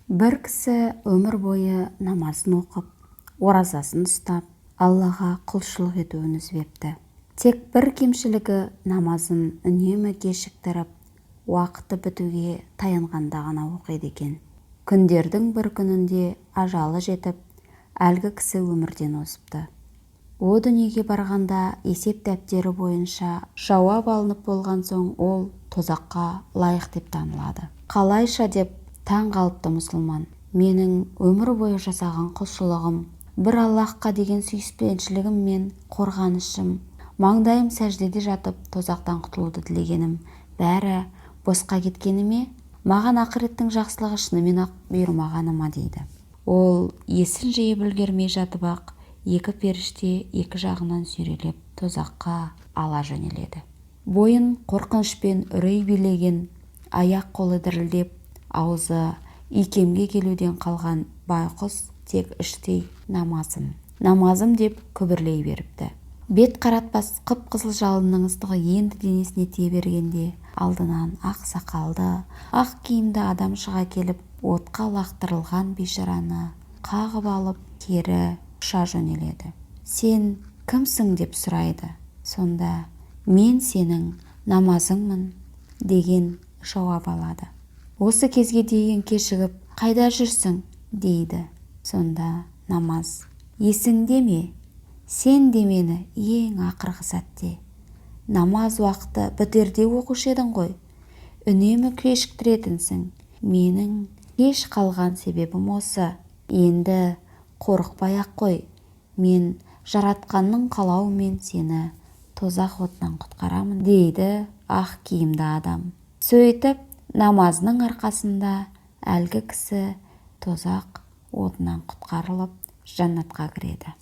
Бір кісі өмір бойы намазын оқып, оразасын ұстап, Аллаға құлшылық етуін үзбепті. Тек бір кемшілігі намазын үнемі кешіктіріп, уақыты бітуге таянғанда ғана оқиды екен. Күндердің бір күнінде ажалы жетіп, әлгі кісі өмірден озыпты. О дүниеге барғанда есеп дәптері бойынша жауап алынып болған соң, ол тозаққа лайық деп танылады. Қалайша, деп таң қалыпты мұсылман. Менің өмір бойы жасаған құлшылығым, бір Аллаһқа деген сүйіспеншілігім мен қорғанышым, маңдайым сәждеде жатып тозақтан құтылуды тілегенім бәрі босқа кеткені ме? Маған ақыреттің жақсылығы шынымен-ақ бұйырмағаны ма, дейді. Ол есін жиып үлгермей жатып-ақ, екі періште екі жағынан сүйрелеп тозаққа ала жөнеледі. Бойын қорқыныш пен үрей билеген, аяқ-қолы дірілдеп, аузы икемге келуден қалған байқұс тек іштей «Намазым, намазым» деп күбірлей беріпті. Бет қаратпас қып-қызыл жалынның ыстығы енді денесіне тие бергенде, алдынан ақ сақалды, ақ киімді адам шыға келіп, отқа лақтырылған бейшараны қағып алып, кері ұша жөнеледі. «Сен кімсің?» деп сұрайды. Сонда «Мен сенің намазыңмын» деген жауап алады. «Осы кезге дейін кешігіп қайда жүрсің?» дейді. Сонда намаз: «Есіңде ме, сен де мені ең ақырғы сәтте, намаз уақыты бітерде оқушы едің ғой? Үнемі кешіктіретінсің. Менің кеш қалған себебім осы. Енді қорықпай-ақ қой, мен Жаратқанның қалауымен сені тозақ отынан құтқарамын», – дейді ақ киімді адам. Сөйтіп, намазының арқасында әлгі кісі тозақ отынан құтқарылып, жәннатқа кіреді.